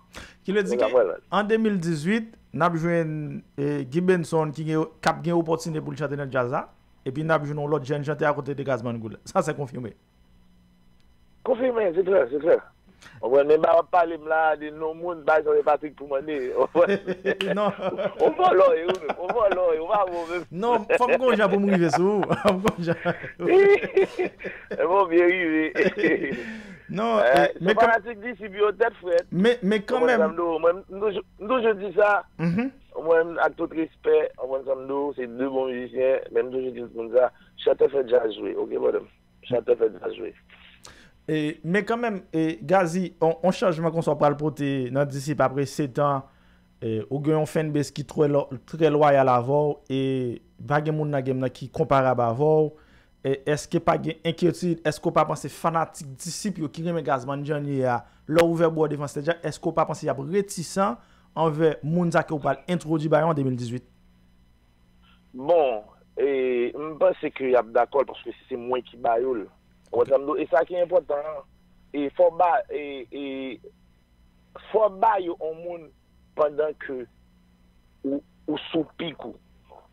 Ki vle di ke an de mil dizuit, n ap jwenn, e, Guy Benson ki gen, k ap gen opòtinite pou l chante nan djaz la, epi n ap jwenn yon lòt jèn chantè akote de Gazzman Gould. Sa se konfime. Konfime, se klè, se klè. Ou konprann, men ba w ap pale m la de non moun, pa egzanp, e Patrick pou mande. Ou konprann? Non. Ou vòlò ye, ou menm. Ou vòlò ye, ou pa bon menm. Non, fò m gon jan pou m rive sou ou. Fò m gon jan. E bon, byen rive. Non, eh, e, men kan- fanatik disip yo tèt frèt. Men, men kanmenm. Ou konprann sa m di w? Mwen, m toujou, m toujou di sa. Mhm. Mwen, ak tout respè, ou konprann sa m di w, se de bon mizisyen, men m toujou di tout moun sa, chantè fè djaz jwe, oke, brother? Chantè fè djaz jwe. E, men kanmenm, e, Gazzy, on, on chanjman konsa w pral pote nan Disip apre sèt an, e, ou gen yon fanbase ki trè lwa-, trè lwayal avè w, e pa gen moun nan game nan ki konparab avè w. E, èske pa gen enkyetid? Èske w pa panse fanatik Disip yo ki renmen Gazman jan l ye a, lè w ouvè bò devan stage la, èske w pa panse y ap retisan anvè moun sa ke w pral entwodui ba yo an de mil dizuit? Bon, e, m panse ke y ap dakò l paske si se mwen ki ba yo l. Ou konprann sa m di w? E sa ki enpòtan an, e fò ba, e, e, fò ba yo on moun pandan ke ou, ou sou pik ou.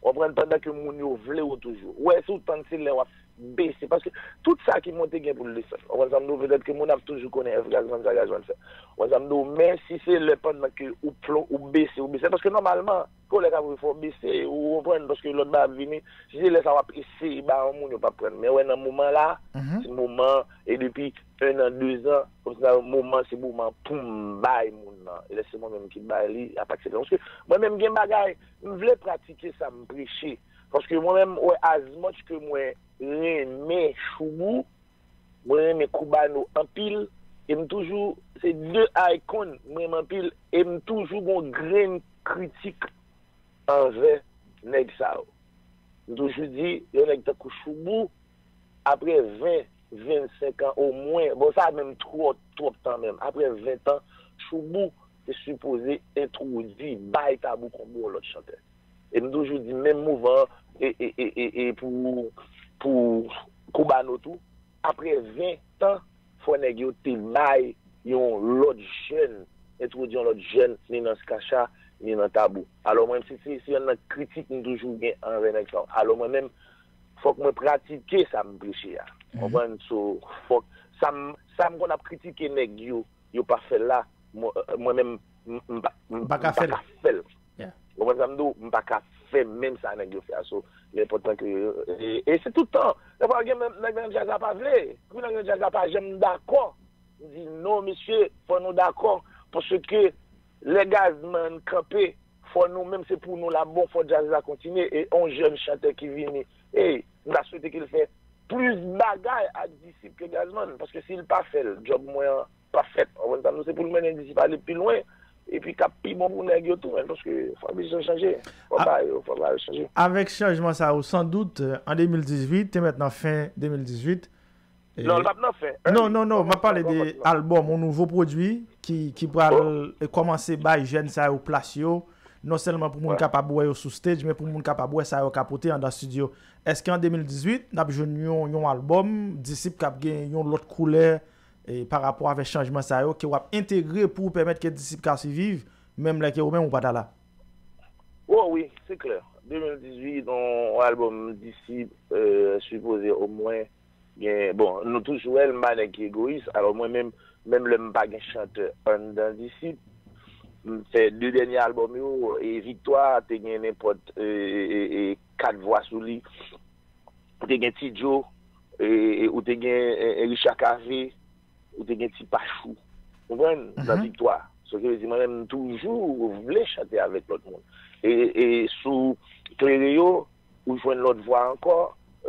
Ou konprann? Pandan ke moun yo vle w toujou. Ou wè, si w tann se lè w ap bese. Paske tout sa ki monte gen pou l desann. Ou konprann sa m di w? Petèt ke moun ap toujou konnen F Gazman sa Gazman fè. Ou konprann sa m di w? Men si se lè pandan ke ou plon, ou bese, ou bese. Paske nòmalman, ke w lè ka pwouve fò w bese, ou konprann, paske lòt bagay ap vini. Si se lè sa w ap eseye ba yon moun, yo p ap pran. Men wè nan moman la, se moman, e depi en an, de zan, kòmsi nan moman, se moman pou m bay moun nan. E lè se mwen menm ki bay li, ap aksepte. Paske mwen menm gen bagay, m vle pratike sa m preche. Paske mwen menm, wè, as much ke mwen renmen Choubou, mwen renmen Cubano anpil, e m toujou, se de icon mwen renmen anpil, e m toujou gon grenn kritik anvè nèg sa yo. M toujou di, yon nèg tankou Choubou, apre ven, vennsenk an omwen, bon, sa menm twò, twòp tan menm, apre ven tan, Choubou te sipoze entwodui, bay Tabou konbo yon lòt chantè. E m toujou di menm mouvman an, e, e, e, e, e pou, pou Cubano tou, apre ven tan, fò nèg yo te bay yon lòt jèn, entwodui yon lòt jèn, ni nan Skacha, ni nan Tabou. Alò, mwen, si, si, si yon nan kritik m toujou gen anvè nèg sa yo. Alò, mwen menm, fòk mwen pratike sa m preche a. Konprann? So, fòk, sa m, sa m konn ap kritike nèg yo, yo pa fè l la, mwen, mwen menm, m, m pa, m, m pa ka fè l. Ou konprann sa m di w? M pa ka fè menm sa nèg yo fè a. So, li enpòtan ke, e, e se tout tan. Dèfwa, gen menm, nèg nan djaz la pa vle. Kou nèg nan djaz la pa janm dakò. M di, non, mesye, fò nou dakò. Paske lè Gazman kanpe, fò nou, menm se pou nou l ap bon, fò djaz la kontinye. E on jèn chantè ki vini, ey, m ta swete ke l fè plis bagay ak Disip ke Gazman. Paske si l pa fè l, djòb mwen an p ap fèt. Ou konprann sa m di w? Se pou l mennen Disip ale pi lwen. Epi k ap pi bon pou nèg yo tou, men, paske fò biznis yo chanje. Fò bagay yo, fò bagay yo chanje. Avèk chanjman sa yo, san dout, an de mil dizuit, te mèt nan fen de mil dizuit, e, non, l p ap nan fen. Non, non, non, m ap pale de albòm, yon nouvo pwodui ki, ki pral, e, kòmanse bay jèn sa yo plas yo, non sèlman pou moun kapab wè yo sou stage, men pou moun kapab wè sa yo ka pote anndan estidyo. Èske an de mil dizuit, n ap jwenn yon, yon albòm, Disip k ap gen yon lòt koulè, e, pa rapò avèk chanjman sa yo ke w ap entegre pou w pèmèt ke Disip ka siviv, menm lè ke ou menm ou pa ta la? O wi, se klè. De mil dizuit, yon, yon albòm Disip, e, sipoze omwen gen, bon, nou toujou wè l, m pa nèg ki egoyis, alò mwen menm, menm lè m pa gen chantè anndan Disip, m fè de dènye albòm yo, e Viktwa te gen nenpòt, e, e, e, kat vwa sou li. Ou te gen Ti Djo, e, e, ou te gen, e, e, Richard Cavé, ou te gen Ti Pachou. Ou konprann? Nan Viktwa. Sa ki vle di, mwen menm, m toujou vle chante avèk lòt moun. E, e sou Klere yo, ou jwenn lòt vwa ankò,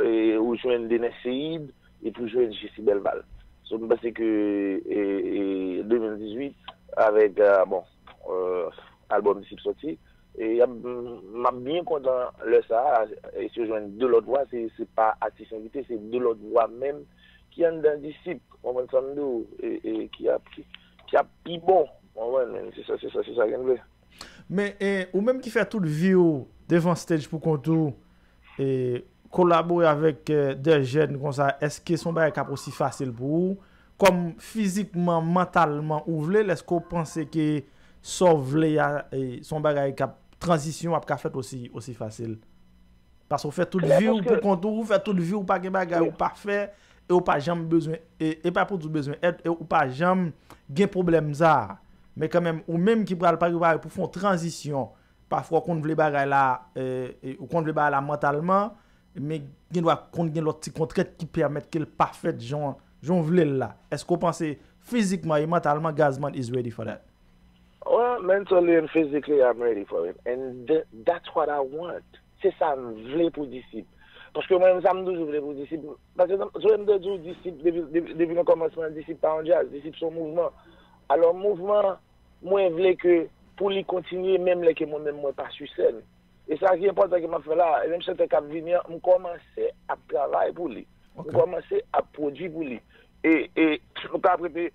e, ou jwenn Denis Seid, e pou jwenn J C Belval. So, m panse ke e, e, de mil dizuit, avèk, euh, bon, euh, albòm Disip sòti, e y ap, m ap byen kontan lè sa a, e si yo jwenn de lòt vwa, se, se pa atis envite, se de lòt vwa menm ki anndan Disip, w konprann sa m di w, e, e ki ap, ki, ki ap pi bon, w konprann, men se sa, se sa, se sa ke m vle. Men, e, ou menm ki fè tout vi w devan stage pou kont ou, e, kolabore avèk e, de jèn konsa, èske se yon bagay k ap osi fasil pou ou? Kòm fizikman, mantalman ou vle l, èske w panse ke sa w vle a, e, se yon bagay k ap, tranzisyon ap ka fèt osi, osi fasil? Paske w fè tout vi w pou kont ou, ou fè tout vi w pa gen bagay ou pa fè, e ou pa janm bezwen, e, e pa pou di w bezwen èd, e ou pa janm gen pwoblèm sa a. Men kanmenm, ou menm ki pral prepare pou fè yon tranzisyon, pafwa w konn vle bagay la, e, e, ou konn vle bagay la mantalman, men gendwa konn gen lòt ti kontrent ki pèmèt ke l pa fèt jan, jan w vle l la. Èske w panse fizikman e mantalman Gazman is ready for that? Well, mentally and physically, I'm ready for it. And th- that's what I want. Se sa m vle pou Disip. Paske mwen menm sa m toujou vle pou Disip. Paske, se vre m te di w Disip, depi, depi, depi nan kòmansman, Disip pa yon djaz, Disip se yon mouvman. Alò, mouvman, mwen vle ke pou li kontinye, menm lè ke mwen menm mwen pa sou sèn. E sa ki enpòtan ke m ap fè la, e menm chantè k ap vini an, m kòmanse ap travay pou li. M kòmanse ap pwodui pou li. E, e nou ka ap rete,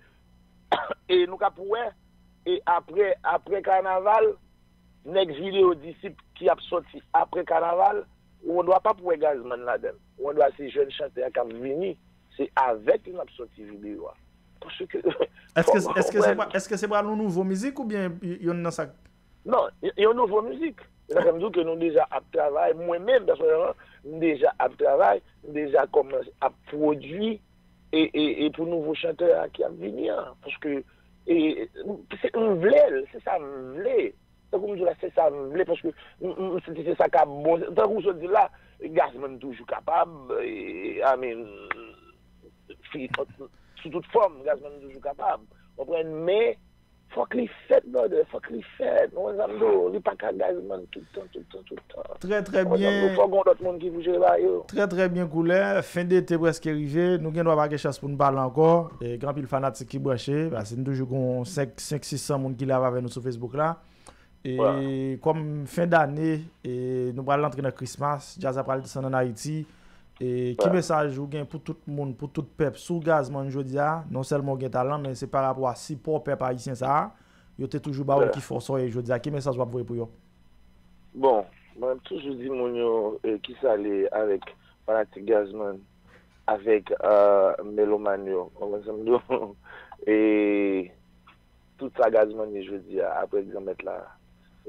e nou ka ap wè, e apre, apre kanaval, next video Disip ki ap sòti apre kanaval, ou dwa p ap wè Gazman ladan l. Ou dwa se jèn chantè a k ap vini, se avèk li n ap sòti video a. Paske, Èske, èske se pral, èske se pral yon nouvo mizik oubyen y- yonn nan sa k- Non, y- yon nouvo mizik. Se sa fè m di w ke nou deja ap travay. Mwen menm, pèsonèlman, m deja ap travay, m deja kòmanse ap pwodui e, e, e pou nouvo chantè a ki ap vini an. Paske e, se, m vle l, se sa m vle. Tankou m di w la, se sa m vle, paske m, m, se, se sa k ap bon. Tankou w sot di la, Gazman toujou kapab, e, I mean, fi, sou tout fòm, Gazman toujou kapab. Konprann, men fòk li fèt, brother, fòk li fèt. Ou konn sa m di w, li pa ka Gazman tout tan, tout tan, tout tan. Trè, trè byen. Fòk gen lòt moun ki pou jere bagay yo. Trè, trè byen, Koulè. Fen dete prèske rive. Nou gen dwa pa gen chans pou n pale ankò. E, gen anpil fanatik ki branche. Paske n toujou gen senk, senk, sis san moun ki live avè nou sou Facebook la. E kòm fen dane, e nou pral antre nan Christmas, djaz la pral desann ann Ayiti. E ki mesaj ou gen pou tout moun, pou tout pèp, sou Gazman jodi a? Non sèlman w gen talan, men se pa rapò a sipò pèp ayisyen sa a, yo te toujou ba ou ki fòs ou ye jodi a. Ki mesaj w ap voye pou yo? Bon, mwen toujou di moun yo e, kisa li avèk fanatik Gazman, avèk e, melomàn yo. Ou konprann sa m di w? E, tout sa Gazman ye jodi a, apre Granmèt la,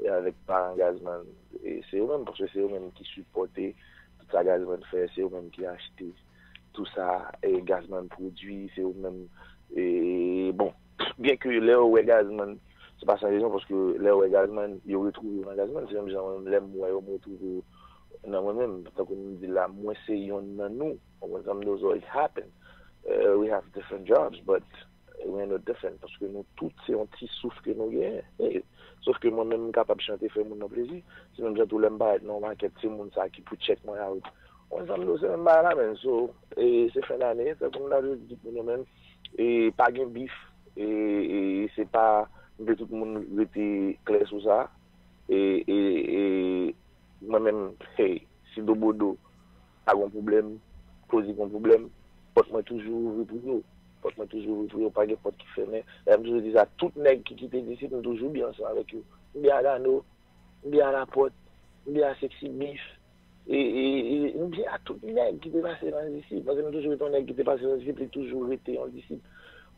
e avèk paran Gazman, e se yo menm, paske se yo menm ki sipòte tout sa Gazman fè, se yo menm ki achte tout sa e Gazman pwodui, se yo menm, e bon, byen ke lè yo wè Gazman, se pa san rezon, paske lè yo wè Gazman, yo retwouve yo nan Gazman, se menm jan mwen menm, lè m wè yo, m retwouve yo nan mwen menm, tankou m di la, mwen se yonn nan nou, ou konprann sa m di w, so it happen. Uh, we have different jobs, but we are not different, paske nou tout se yon ti souf ke nou genyen. E, sof ke mwen menm m kapab chante fè moun nan plezi. Se menm jan tou lè m parèt nan yon makèt, se moun sa ki pou check mwen out. Ou konprann sa m di w, se menm bagay la menm. So, e, se fen dane, tankou m ta toujou di moun yo menm, e, pa gen bif, e, e se pa, m vle tout moun rete klè sou sa. E, e, e mwen menm, hey, si Dobodo pa gon pwoblèm, Kozi gon pwoblèm, pòt mwen toujou ouvri pou yo. Pòt mwen toujou ouvri pou yo, pa gen pòt ki fèmen. Dayè m toujou di sa, tout nèg ki kite Disip, m toujou byen ansanm avèk yo. M byen a Dano, m byen a Lapòt, m byen a Sexy Beef, e, e, e m byen a tout nèg ki te pase nan Disip. Paske m toujou rete yon nèg ki te pase nan Disip, li toujou rete yon Disip.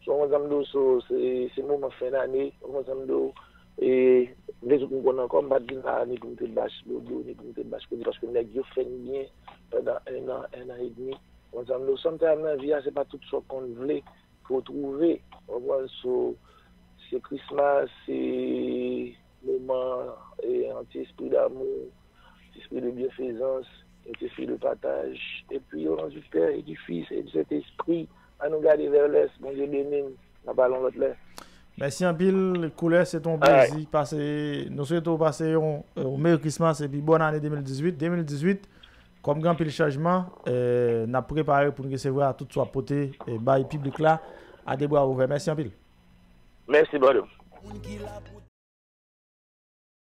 So, ou konprann sa m di w, so, se, se moman fen dane, ou konprann sa m di w, e, m vle tout moun konn ankò, m pa t vin la ni pou m te bash Dodo, ni pou m te bash Kozi, paske nèg yo fè n byen pandan en an, en an edmi. Ou konprann sa m di w, sometimes nan vi a, se pa tout sa w konn vle ke w twouve. Ou konprann? So, se Christmas, se moman, e, yon ti espri damou, ti espri de byenfezans, yon ti espri de pataj. Epi, au nom du Père et du Fils et du Saint-Esprit, ann nou gade vè lès, Bondye beni n, n a pale yon lòt lè. Mèsi anpil, Koulè, se te yon plezi pase, nou swete w pase yon, yon Merry Christmas epi bòn ane de mil dizuit. De mil dizuit, Kòm gen anpil chanjman, eh, n ap prepare pou n resevwa tout sa w ap pote, eh, bay piblik la a de bra ouvè. Mèsi anpil. Mèsi, Bòdo.